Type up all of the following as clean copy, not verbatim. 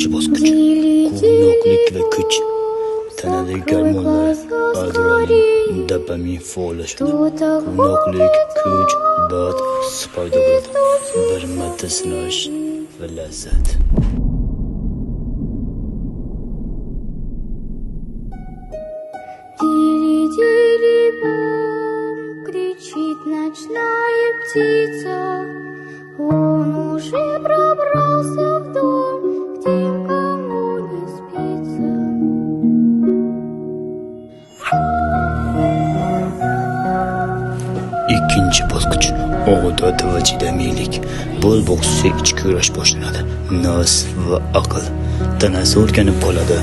Birinchi bosqich quvnoqlik va kuch. Tanadagi gormonlar, adrenalin, dopamin faollashadi. Quvnoqlik, kuch, baxt hissi paydo bo'ladi. Bir marta sinash va lazzat. Дили-дили-бом, кричит ночная птица. Он уже пробрался в дом, к тем, кому не спится. Ikkinchi bosqich odat va chidamlilik. Bu bosqichda ichki kurash boshlanadi. Nafs va aql. Tanasi o'rganib qoladi.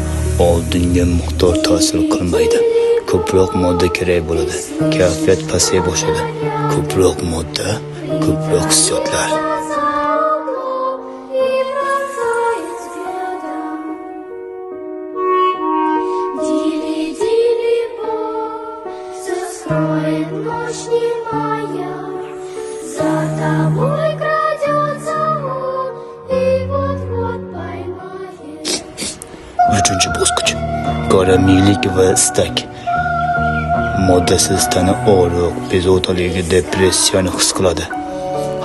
Oldingi miqdor ta'sir qilmaydi. Ko'proq modda kerak bo'ladi. Kayfiyat pasaya boshladi. Ko'proq modda, ko'proq hissiyotlar. За углом и пронзает взглядом. Дили-дили-бом, все скроет ночь немая. За тобой крадется он и вот-вот поймает. Uchinchi bosqich qaramiylik va istak. Moddasiz tana og'riq, bezovtaligi, depressiyani his qiladi.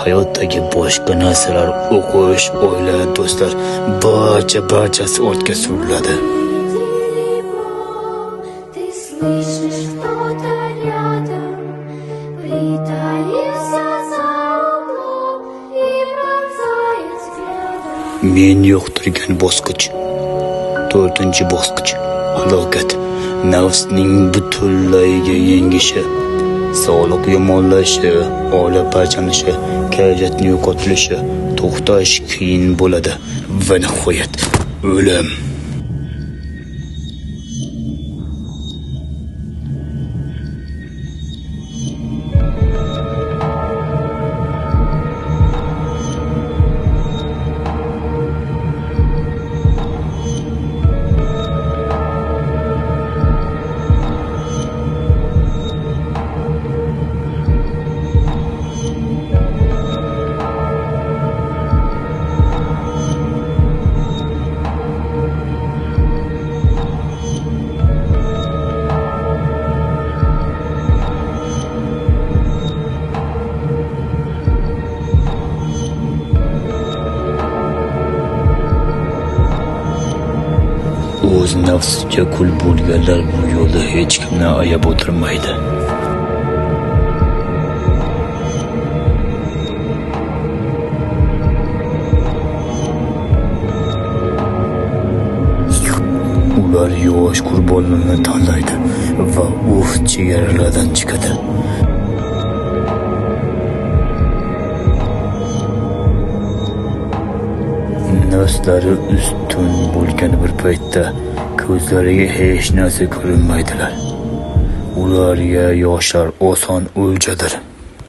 Hayotdagi boshqa narsalar, o'qish, oila, do'stlar, barchasi ortga suriladi. Дили-дили-бом, ты слышишь, кто-то рядом, притаился за углом и пронзает взглядом. Men yoqtirgan bosqich. To'rtinchi bosqich halokat. Nafsning butunlayga yengishi, sog'liq yomonlashishi, oila parchalanishi, kayfiyatni yo'qotilishi, to'xtash qiyin bo'ladi va nihoyat o'lim. O'z nafsiga qul bo'lganlar bu yo'lda hech kimni ayab o'tirmaydi. Ular yosh qurbonlarni tanlaydi va o'z chegaralaridan chiqadi. Nafslari ustun bo'lgan bir paytda ko'zlariga hech narsa ko'rinmaydilar. Ularga yoshlar oson o'ljadir.